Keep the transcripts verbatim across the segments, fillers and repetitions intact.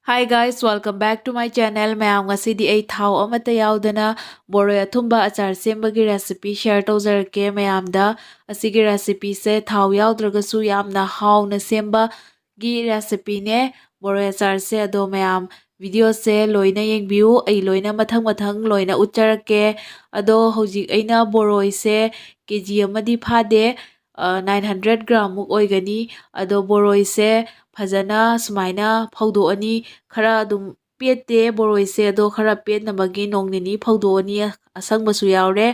Hi guys, welcome back to my channel. ꯃꯌꯥꯝ, ꯉꯁꯤꯗꯤ ꯑꯩ ꯊꯥꯎ ꯑꯃꯠꯇ ꯌꯥꯎꯗꯅ ꯕꯣꯔꯣꯏ ꯑꯊꯨꯝꯕ ꯑꯆꯥꯔ ꯁꯦꯝꯕꯒꯤ recipe share ꯇꯧꯖꯔꯛꯀꯦ ꯃꯌꯥꯝꯗ꯫ ꯑꯁꯤꯒꯤ recipeꯁꯦ ꯊꯥꯎ ꯌꯥꯎꯗ꯭ꯔꯒꯁꯨ ꯌꯥꯝꯅ ꯍꯥꯎꯅ ꯁꯦꯝꯕꯒꯤ recipeꯅꯦ ꯕꯣꯔꯣꯏ ꯑꯆꯥꯔꯁꯦ꯫ ꯑꯗꯣ ꯃꯌꯥꯝ videoꯁꯦ ꯂꯣꯏꯅ ꯌꯦꯡꯕꯤꯌꯨ, ꯑꯩ ꯂꯣꯏꯅ ꯃꯊꯪ ꯃꯊꯪ ꯂꯣꯏꯅ ꯎꯠꯆꯔꯛꯀꯦ꯫ ꯑꯗꯣ ꯍꯧꯖꯤꯛ ꯑꯩꯅ ꯕꯣꯔꯣꯏꯁꯦ ꯀꯦ ꯖꯤ ꯑꯃꯗꯤ ꯐꯥꯗꯦ, ꯅꯥꯏꯟ ꯍꯟꯗ꯭ꯔꯦꯠ ꯒ꯭ꯔꯥꯝꯃꯨꯛ ꯑꯣꯏꯒꯅꯤ꯫ ꯑꯗꯣ ꯕꯣꯔꯣꯏꯁꯦ ꯐꯖꯅ ꯁꯨꯃꯥꯏꯅ ꯐꯧꯗꯣꯛꯑꯅꯤ꯫ ꯈꯔ ꯑꯗꯨꯝ ꯄꯦꯠꯇꯦ ꯕꯣꯔꯣꯏꯁꯦ, ꯑꯗꯣ ꯈꯔ ꯄꯦꯠꯅꯕꯒꯤ ꯅꯣꯡ ꯅꯤꯅꯤ ꯐꯧꯗꯣꯛꯑꯅꯤ, ꯑꯁꯪꯕꯁꯨ ꯌꯥꯎꯔꯦ꯫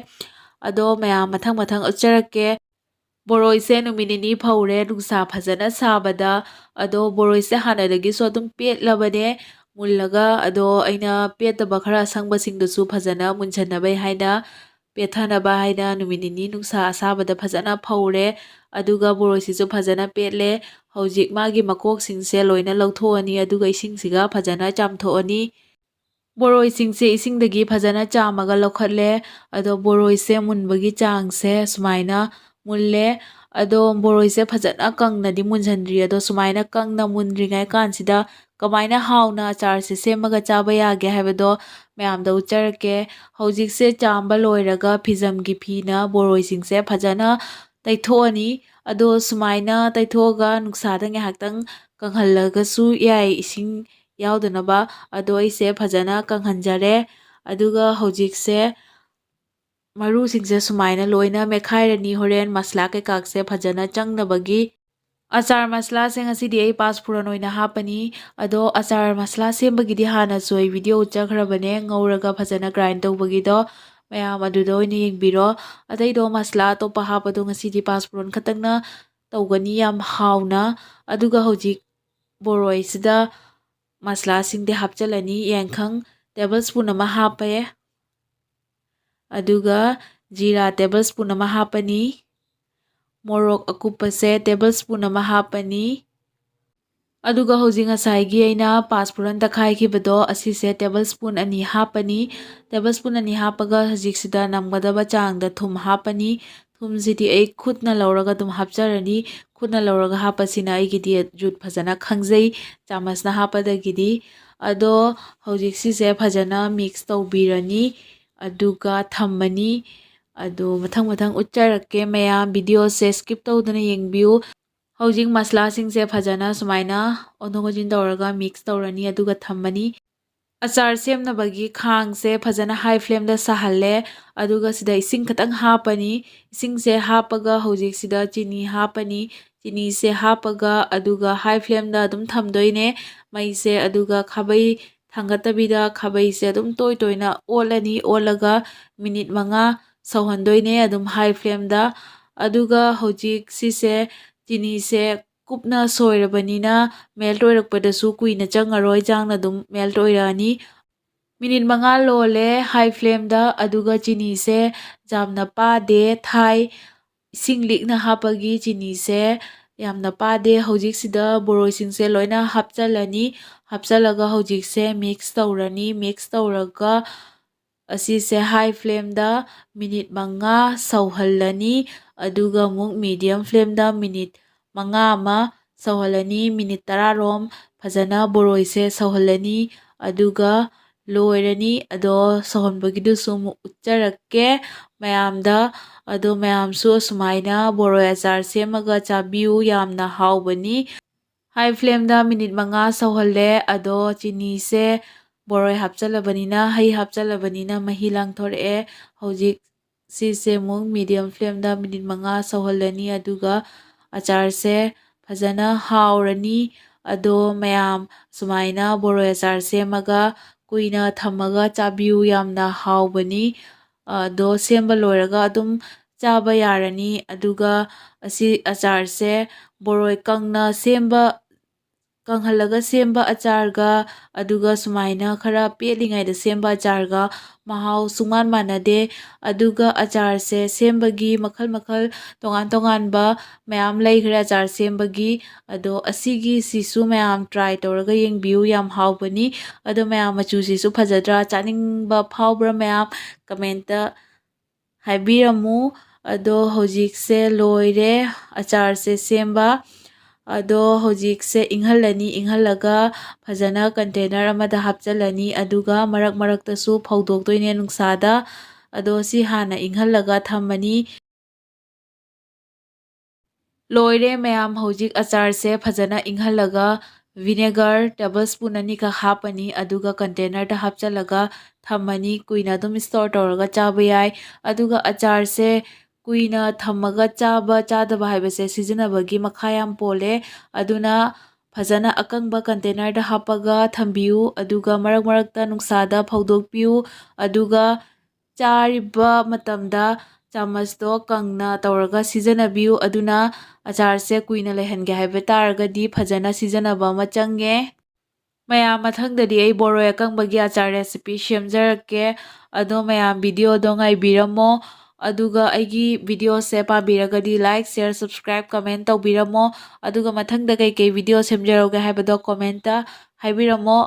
ꯑꯗꯣ ꯃꯌꯥꯝ ꯃꯊꯪ ꯃꯊꯪ ꯎꯠꯆꯔꯛꯀꯦ꯫ ꯕꯣꯔꯣꯏꯁꯦ ꯅꯨꯃꯤꯠ ꯅꯤꯅꯤ ꯐꯧꯔꯦ ꯅꯨꯡꯁꯥ ꯐꯖꯅ ꯁꯥꯕꯗ꯫ ꯑꯗꯣ ꯕꯣꯔꯣꯏꯁꯦ ꯍꯥꯟꯅꯗꯒꯤꯁꯨ ꯑꯗꯨꯝ ꯄꯦꯠꯂꯕꯅꯦ ꯃꯨꯜꯂꯒ, ꯑꯗꯣ ꯑꯩꯅ ꯄꯦꯠꯇꯕ ꯈꯔ ꯑꯁꯪꯕꯁꯤꯡꯗꯨꯁꯨ ꯐꯖꯅ ꯃꯨꯟꯁꯟꯅꯕꯩ ꯍꯥꯏꯅ, ꯄꯦꯠꯊꯅꯕ ꯍꯥꯏꯅ ꯅꯨꯃꯤꯠ ꯅꯤꯅꯤ ꯅꯨꯡꯁꯥ ꯑꯁꯥꯕꯗ ꯐꯖꯅ ꯐꯧꯔꯦ꯫ ꯑꯗꯨꯒ ꯕꯣꯔꯣꯏꯁꯤꯁꯨ ꯐꯖꯅ ꯄꯦꯠꯂꯦ꯫ ꯍꯧꯖꯤꯛ ꯃꯥꯒꯤ ꯃꯀꯣꯛꯁꯤꯡꯁꯦ ꯂꯣꯏꯅ ꯂꯧꯊꯣꯛꯑꯅꯤ, ꯑꯗꯨꯒ ꯏꯁꯤꯡꯁꯤꯒ ꯐꯖꯅ ꯆꯥꯝꯊꯣꯛꯑꯅꯤ꯫ ꯕꯣꯔꯣꯏꯁꯤꯡꯁꯦ ꯏꯁꯤꯡꯗꯒꯤ ꯐꯖꯅ ꯆꯥꯝꯃꯒ ꯂꯧꯈꯠꯂꯦ꯫ ꯑꯗꯣ ꯕꯣꯔꯣꯏꯁꯦ ꯃꯨꯟꯕꯒꯤ ꯆꯥꯡꯁꯦ ꯁꯨꯃꯥꯏꯅ ꯃꯨꯜꯂꯦ꯫ ꯑꯗꯣ ꯕꯣꯔꯣꯏꯁꯦ ꯐꯖꯅ ꯀꯪꯅꯗꯤ ꯃꯨꯟꯁꯤꯟꯗ꯭ꯔꯤ꯫ ꯑꯗꯣ ꯁꯨꯃꯥꯏꯅ ꯀꯪꯅ ꯃꯨꯟꯗ꯭ꯔꯤꯉꯩ ꯀꯥꯟꯁꯤꯗ ꯀꯃꯥꯏꯅ ꯍꯥꯎꯅ ꯑꯆꯥꯔꯁꯦ ꯁꯦꯝꯃꯒ ꯆꯥꯕ ꯌꯥꯒꯦ ꯍꯥꯏꯕꯗꯣ ꯃꯌꯥꯝꯗ ꯎꯠꯆꯔꯛꯀꯦ꯫ ꯍꯧꯖꯤꯛꯁꯦ ꯆꯥꯝꯕ ꯂꯣꯏꯔꯒ ꯐꯤꯖꯝꯒꯤ ꯐꯤꯅ ꯕꯣꯔꯣꯏꯁꯤꯡꯁꯦ ꯐꯖꯅ ꯇꯩꯊꯣꯛꯑꯅꯤ꯫ ꯑꯗꯣ ꯁꯨꯃꯥꯏꯅ ꯇꯩꯊꯣꯛꯑꯒ ꯅꯨꯡꯁꯥꯗ ꯉꯥꯏꯍꯥꯛꯇꯪ ꯀꯪꯍꯜꯂꯒꯁꯨ ꯌꯥꯏ, ꯏꯁꯤꯡ ꯌꯥꯎꯗꯅꯕ꯫ ꯑꯗꯣ ꯑꯩꯁꯦ ꯐꯖꯅ ꯀꯪꯍꯟꯖꯔꯦ꯫ ꯑꯗꯨꯒ ꯍꯧꯖꯤꯛꯁꯦ ꯃꯔꯨꯁꯤꯡꯁꯦ ꯁꯨꯃꯥꯏꯅ ꯂꯣꯏꯅ ꯃꯦꯠꯈꯥꯏꯔꯅꯤ, ꯍꯣꯔꯦꯟ ꯃꯁꯂꯥ ꯀꯩꯀꯥꯁꯦ ꯐꯖꯅ ꯆꯪꯅꯕꯒꯤ꯫ ꯑꯆꯥꯔ ꯃꯁꯂꯥꯁꯦ ꯉꯁꯤꯗꯤ ꯑꯩ ꯄꯥꯁ ꯐꯨꯔꯟ ꯑꯣꯏꯅ ꯍꯥꯞꯄꯅꯤ꯫ ꯑꯗꯣ ꯑꯆꯥꯔ ꯃꯁꯂꯥ ꯁꯦꯝꯕꯒꯤꯗꯤ ꯍꯥꯟꯅꯁꯨ ꯑꯩ video ꯎꯠꯆꯈ꯭ꯔꯕꯅꯦ, ꯉꯧꯔꯒ ꯐꯖꯅ grind ꯇꯧꯕꯒꯤꯗꯣ꯫ ꯃꯌꯥꯝ ꯑꯗꯨꯗ ꯑꯣꯏꯅ ꯌꯦꯡꯕꯤꯔꯣ꯫ ꯑꯇꯩꯗꯣ ꯃꯁꯂꯥ ꯑꯇꯣꯞꯄ ꯍꯥꯞꯄꯗꯣ ꯉꯁꯤꯗꯤ ꯄꯥꯁ ꯐꯨꯔꯟ ꯈꯛꯇꯪꯅ ꯇꯧꯒꯅꯤ, ꯌꯥꯝ ꯍꯥꯎꯅ꯫ ꯑꯗꯨꯒ ꯍꯧꯖꯤꯛ ꯕꯣꯔꯣꯏꯁꯤꯗ ꯃꯁꯂꯥꯁꯤꯡꯗꯤ ꯍꯥꯞꯆꯤꯜꯂꯅꯤ꯫ ꯌꯥꯏꯈꯪ table spoon ꯑꯃ ꯍꯥꯞꯄꯦ꯫ ꯑꯗꯨꯒ ꯖꯤꯔꯥ table spoon ꯑꯃ ꯍꯥꯞꯄꯅꯤ꯫ ꯃꯣꯔꯣꯛ ꯑꯀꯨꯞꯄꯁꯦ table spoon ꯑꯃ ꯍꯥꯞꯄꯅꯤ꯫ ꯑꯗꯨꯒ ꯍꯧꯖꯤꯛ ꯉꯁꯥꯏꯒꯤ ꯑꯩꯅ ꯄꯥꯁ ꯐꯨꯔꯟ ꯇꯛꯈꯥꯏꯈꯤꯕꯗꯣ, ꯑꯁꯤꯁꯦ table spoon ꯑꯅꯤ ꯍꯥꯞꯄꯅꯤ꯫ Table spoon ꯑꯅꯤ ꯍꯥꯞꯄꯒ ꯍꯧꯖꯤꯛꯁꯤꯗ ꯅꯝꯒꯗꯕ ꯆꯥꯡꯗ ꯊꯨꯝ ꯍꯥꯞꯄꯅꯤ꯫ ꯊꯨꯝꯁꯤꯗꯤ ꯑꯩ ꯈꯨꯠꯅ ꯂꯧꯔꯒ ꯑꯗꯨꯝ ꯍꯥꯞꯆꯔꯅꯤ꯫ ꯈꯨꯠꯅ ꯂꯧꯔꯒ ꯍꯥꯞꯄꯁꯤꯅ ꯑꯩꯒꯤꯗꯤ ꯖꯨꯠ ꯐꯖꯅ ꯈꯪꯖꯩ, ꯆꯥꯃꯁꯅ ꯍꯥꯞꯄꯗꯒꯤꯗꯤ꯫ ꯑꯗꯣ ꯍꯧꯖꯤꯛ ꯁꯤꯁꯦ ꯐꯖꯅ ꯃꯤꯛꯁ ꯇꯧꯕꯤꯔꯅꯤ, ꯑꯗꯨꯒ ꯊꯝꯃꯅꯤ꯫ ꯑꯗꯨ ꯃꯊꯪ ꯃꯊꯪ ꯎꯠꯆꯔꯛꯀꯦ ꯃꯌꯥꯝ, ꯚꯤꯗꯤꯑꯣꯁꯦ ꯁ꯭ꯀꯤꯞ ꯇꯧꯗꯅ ꯌꯦꯡꯕꯤꯌꯨ꯫ ꯍꯧꯖꯤꯛ ꯃꯁꯂꯥꯁꯤꯡꯁꯦ ꯐꯖꯅ ꯁꯨꯃꯥꯏꯅ ꯑꯣꯟꯊꯣꯛ ꯑꯣꯟꯁꯤꯟ ꯇꯧꯔꯒ ꯃꯤꯛꯁ ꯇꯧꯔꯅꯤ, ꯑꯗꯨꯒ ꯊꯝꯃꯅꯤ꯫ ꯑꯆꯥꯔ ꯁꯦꯝꯅꯕꯒꯤ ꯈꯥꯡꯁꯦ ꯐꯖꯅ ꯍꯥꯏ ꯐ꯭ꯂꯦꯝꯗ ꯁꯥꯍꯜꯂꯦ, ꯑꯗꯨꯒ ꯁꯤꯗ ꯏꯁꯤꯡ ꯈꯤꯇꯪ ꯍꯥꯞꯄꯅꯤ꯫ ꯏꯁꯤꯡꯁꯦ ꯍꯥꯞꯄꯒ ꯍꯧꯖꯤꯛꯁꯤꯗ ꯆꯤꯅꯤ ꯍꯥꯞꯄꯅꯤ꯫ ꯆꯤꯅꯤꯁꯦ ꯍꯥꯞꯄꯒ ꯑꯗꯨꯒ ꯍꯥꯏ ꯐ꯭ꯂꯦꯝꯗ ꯑꯗꯨꯝ ꯊꯝꯗꯣꯏꯅꯦ ꯃꯩꯁꯦ, ꯑꯗꯨꯒ ꯈꯥꯕꯩ ꯊꯥꯡꯒꯠꯇꯕꯤꯗ ꯈꯥꯕꯩꯁꯦ ꯑꯗꯨꯝ ꯇꯣꯏ ꯇꯣꯏꯅ ꯑꯣꯠꯂꯅꯤ꯫ ꯑꯣꯠꯂꯒ ꯃꯤꯅꯤꯠ ꯃꯉꯥ ꯁꯧꯍꯟꯗꯣꯏꯅꯦ ꯑꯗꯨꯝ ꯍꯥꯏ ꯐ꯭ꯂꯦꯝꯗ꯫ ꯑꯗꯨꯒ ꯍꯧꯖꯤꯛ ꯁꯤꯁꯦ ꯆꯤꯅꯤꯁꯦ ꯀꯨꯞꯅ ꯁꯣꯏꯔꯕꯅꯤꯅ ꯃꯦꯜꯠ ꯑꯣꯏꯔꯛꯄꯗꯁꯨ ꯀꯨꯏꯅ ꯆꯪꯉꯔꯣꯏ, ꯆꯥꯡꯅ ꯑꯗꯨꯝ ꯃꯦꯜꯠ ꯑꯣꯏꯔꯛꯑꯅꯤ꯫ ꯃꯤꯅꯤꯠ ꯃꯉꯥ ꯂꯣꯜꯂꯦ ꯍꯥꯏ ꯐ꯭ꯂꯦꯝꯗ, ꯑꯗꯨꯒ ꯆꯤꯅꯤꯁꯦ ꯌꯥꯝꯅ ꯄꯥꯗꯦ, ꯊꯥꯏ꯫ ꯏꯁꯤꯡ ꯂꯤꯛꯅ ꯍꯥꯞꯄꯒꯤ ꯆꯤꯅꯤꯁꯦ ꯌꯥꯝꯅ ꯄꯥꯗꯦ꯫ ꯍꯧꯖꯤꯛꯁꯤꯗ ꯕꯣꯔꯣꯏꯁꯤꯡꯁꯦ ꯂꯣꯏꯅ ꯍꯥꯞꯆꯜꯂꯅꯤ꯫ ꯍꯥꯞꯆꯜꯂꯒ ꯍꯧꯖꯤꯛꯁꯦ ꯃꯤꯛꯁ ꯇꯧꯔꯅꯤ꯫ ꯃꯤꯛꯁ ꯇꯧꯔꯒ ꯑꯁꯤꯁꯦ ꯍꯥꯏ ꯐ꯭ꯂꯦꯝꯗ ꯃꯤꯅꯤꯠ ꯃꯉꯥ ꯁꯧꯍꯜꯂꯅꯤ꯫ ꯑꯗꯨꯒ ꯑꯃꯨꯛ ꯃꯤꯗꯤꯌꯝ ꯐ꯭ꯂꯦꯝꯗ ꯃꯤꯅꯤꯠ ꯃꯉꯥ ꯑꯃ ꯁꯧꯍꯜꯂꯅꯤ꯫ ꯃꯤꯅꯤꯠ ꯇꯔꯥꯔꯣꯝ ꯐꯖꯅ ꯕꯣꯔꯣꯏꯁꯦ ꯁꯧꯍꯜꯂꯅꯤ꯫ ꯑꯗꯨꯒ ꯂꯣꯏꯔꯅꯤ꯫ ꯑꯗꯣ ꯁꯧꯍꯟꯕꯒꯤꯗꯨꯁꯨ ꯑꯃꯨꯛ ꯎꯠꯆꯔꯛꯀꯦ ꯃꯌꯥꯝꯗ꯫ ꯑꯗꯣ ꯃꯌꯥꯝꯁꯨ ꯑꯁꯨꯃꯥꯏꯅ ꯕꯣꯔꯣꯏ ꯑꯆꯥꯔ ꯁꯦꯝꯃꯒ ꯆꯥꯕꯤꯌꯨ, ꯌꯥꯝꯅ ꯍꯥꯎꯕꯅꯤ꯫ ꯍꯥꯏ ꯐ꯭ꯂꯦꯝꯗ ꯃꯤꯅꯤꯠ ꯃꯉꯥ ꯁꯧꯍꯜꯂꯦ꯫ ꯑꯗꯣ ꯆꯤꯅꯤꯁꯦ ꯕꯣꯔꯣꯏ ꯍꯥꯞꯆꯜꯂꯕꯅꯤꯅ, ꯍꯩ ꯍꯥꯞꯆꯜꯂꯕꯅꯤꯅ ꯃꯍꯤ ꯂꯥꯡꯊꯣꯔꯛꯑꯦ꯫ ꯍꯧꯖꯤꯛ ꯁꯤꯁꯦ ꯑꯃꯨꯛ ꯃꯤꯗꯤꯌꯝ ꯐ꯭ꯂꯦꯝꯗ ꯃꯤꯅꯤꯠ ꯃꯉꯥ ꯁꯧꯍꯜꯂꯅꯤ, ꯑꯗꯨꯒ ꯑꯆꯥꯔꯁꯦ ꯐꯖꯅ ꯍꯥꯎꯔꯅꯤ꯫ ꯑꯗꯣ ꯃꯌꯥꯝ ꯁꯨꯃꯥꯏꯅ ꯕꯣꯔꯣꯏ ꯑꯆꯥꯔ ꯁꯦꯝꯃꯒ ꯀꯨꯏꯅ ꯊꯝꯃꯒ ꯆꯥꯕꯤꯌꯨ, ꯌꯥꯝꯅ ꯍꯥꯎꯕꯅꯤ꯫ ꯑꯗꯣ ꯁꯦꯝꯕ ꯂꯣꯏꯔꯒ ꯑꯗꯨꯝ ꯆꯥꯕ ꯌꯥꯔꯅꯤ꯫ ꯑꯗꯨꯒ ꯑꯁꯤ ꯑꯆꯥꯔꯁꯦ ꯕꯣꯔꯣꯏ ꯀꯪꯅ ꯁꯦꯝꯕ, ꯀꯪꯍꯜꯂꯒ ꯁꯦꯝꯕ ꯑꯆꯥꯔꯒ, ꯑꯗꯨꯒ ꯁꯨꯃꯥꯏꯅ ꯈꯔ ꯄꯦꯠꯂꯤꯉꯩꯗ ꯁꯦꯝꯕ ꯑꯆꯥꯔꯒ ꯃꯍꯥꯎ ꯁꯨꯡꯃꯥꯟ ꯃꯥꯟꯅꯗꯦ꯫ ꯑꯗꯨꯒ ꯑꯆꯥꯔꯁꯦ ꯁꯦꯝꯕꯒꯤ ꯃꯈꯜ ꯃꯈꯜ, ꯇꯣꯉꯥꯟ ꯇꯣꯉꯥꯟꯕ ꯃꯌꯥꯝ ꯂꯩꯈ꯭ꯔꯦ ꯑꯆꯥꯔ ꯁꯦꯝꯕꯒꯤ꯫ ꯑꯗꯣ ꯑꯁꯤꯒꯤꯁꯤꯁꯨ ꯃꯌꯥꯝ ꯇ꯭ꯔꯥꯏ ꯇꯧꯔꯒ ꯌꯦꯡꯕꯤꯌꯨ, ꯌꯥꯝ ꯍꯥꯎꯕꯅꯤ꯫ ꯑꯗꯣ ꯃꯌꯥꯝ, ꯃꯆꯨꯁꯤꯁꯨ ꯐꯖꯗ꯭ꯔꯥ, ꯆꯥꯅꯤꯡꯕ ꯐꯥꯎꯕ꯭ꯔꯥ ꯃꯌꯥꯝ? ꯀꯃꯦꯟꯇ ꯍꯥꯏꯕꯤꯔꯝꯃꯨ꯫ ꯑꯗꯣ ꯍꯧꯖꯤꯛꯁꯦ ꯂꯣꯏꯔꯦ ꯑꯆꯥꯔꯁꯦ ꯁꯦꯝꯕ꯫ ꯑꯗꯣ ꯍꯧꯖꯤꯛꯁꯦ ꯏꯪꯍꯜꯂꯅꯤ, ꯏꯪꯍꯜꯂꯒ ꯐꯖꯅ ꯀꯟꯇꯦꯅꯔ ꯑꯃꯗ ꯍꯥꯞꯆꯤꯜꯂꯅꯤ, ꯑꯗꯨꯒ ꯃꯔꯛ ꯃꯔꯛꯇꯁꯨ ꯐꯧꯗꯣꯛꯇꯣꯏꯅꯦ ꯅꯨꯡꯁꯥꯗ꯫ ꯑꯗꯣ ꯁꯤ ꯍꯥꯟꯅ ꯏꯪꯍꯜꯂꯒ ꯊꯝꯃꯅꯤ꯫ ꯂꯣꯏꯔꯦ ꯃꯌꯥꯝ, ꯍꯧꯖꯤꯛ ꯑꯆꯥꯔꯁꯦ ꯐꯖꯅ ꯏꯪꯍꯜꯂꯒ vinegar table spoon ꯑꯅꯤꯈꯛ ꯍꯥꯞꯄꯅꯤ, ꯑꯗꯨꯒ ꯀꯟꯇꯦꯅꯔꯗ ꯍꯥꯞꯆꯤꯜꯂꯒ ꯊꯝꯃꯅꯤ꯫ ꯀꯨꯏꯅ ꯑꯗꯨꯝ store ꯇꯧꯔꯒ ꯆꯥꯕ ꯌꯥꯏ꯫ ꯑꯗꯨꯒ ꯑꯆꯥꯔꯁꯦ ꯀꯨꯏꯅ ꯊꯝꯃꯒ ꯆꯥꯕ ꯆꯥꯗꯕ ꯍꯥꯏꯕꯁꯦ ꯁꯤꯖꯤꯟꯅꯕꯒꯤ ꯃꯈꯥ ꯌꯥꯝ ꯄꯣꯜꯂꯦ꯫ ꯑꯗꯨꯅ ꯐꯖꯅ ꯑꯀꯪꯕ ꯀꯟꯇꯦꯅꯔꯗ ꯍꯥꯞꯄꯒ ꯊꯝꯕꯤꯌꯨ, ꯑꯗꯨꯒ ꯃꯔꯛ ꯃꯔꯛꯇ ꯅꯨꯡꯁꯥꯗ ꯐꯧꯗꯣꯛꯄꯤꯌꯨ꯫ ꯑꯗꯨꯒ ꯆꯥꯔꯤꯕ ꯃꯇꯝꯗ ꯆꯥꯃꯁꯇꯣ ꯀꯪꯅ ꯇꯧꯔꯒ ꯁꯤꯖꯤꯟꯅꯕꯤꯌꯨ꯫ ꯑꯗꯨꯅ ꯑꯆꯥꯔꯁꯦ ꯀꯨꯏꯅ ꯂꯩꯍꯟꯒꯦ ꯍꯥꯏꯕ ꯇꯥꯔꯒꯗꯤ ꯐꯖꯅ ꯁꯤꯖꯤꯟꯅꯕ ꯑꯃ ꯆꯪꯉꯦ꯫ ꯃꯌꯥꯝ, ꯃꯊꯪꯗꯗꯤ ꯑꯩ ꯕꯣꯔꯣꯏ ꯑꯀꯪꯕꯒꯤ ꯑꯆꯥꯔ recipe ꯁꯦꯝꯖꯔꯛꯀꯦ꯫ ꯑꯗꯣ ꯃꯌꯥꯝ, video ꯗꯣ ꯉꯥꯏꯕꯤꯔꯝꯃꯣ꯫ ꯑꯗꯨꯒ ꯑꯩꯒꯤ video ꯁꯦ ꯄꯥꯝꯕꯤꯔꯒꯗꯤ like, share, subscribe, comment ꯇꯧꯕꯤꯔꯝꯃꯣ꯫ ꯑꯗꯨꯒ ꯃꯊꯪꯗ ꯀꯩꯀꯩ video ꯁꯦꯝꯖꯔꯛꯎꯒꯦ ꯍꯥꯏꯕꯗꯣ comment ꯇ ꯍꯥꯏꯕꯤꯔꯝꯃꯣ꯫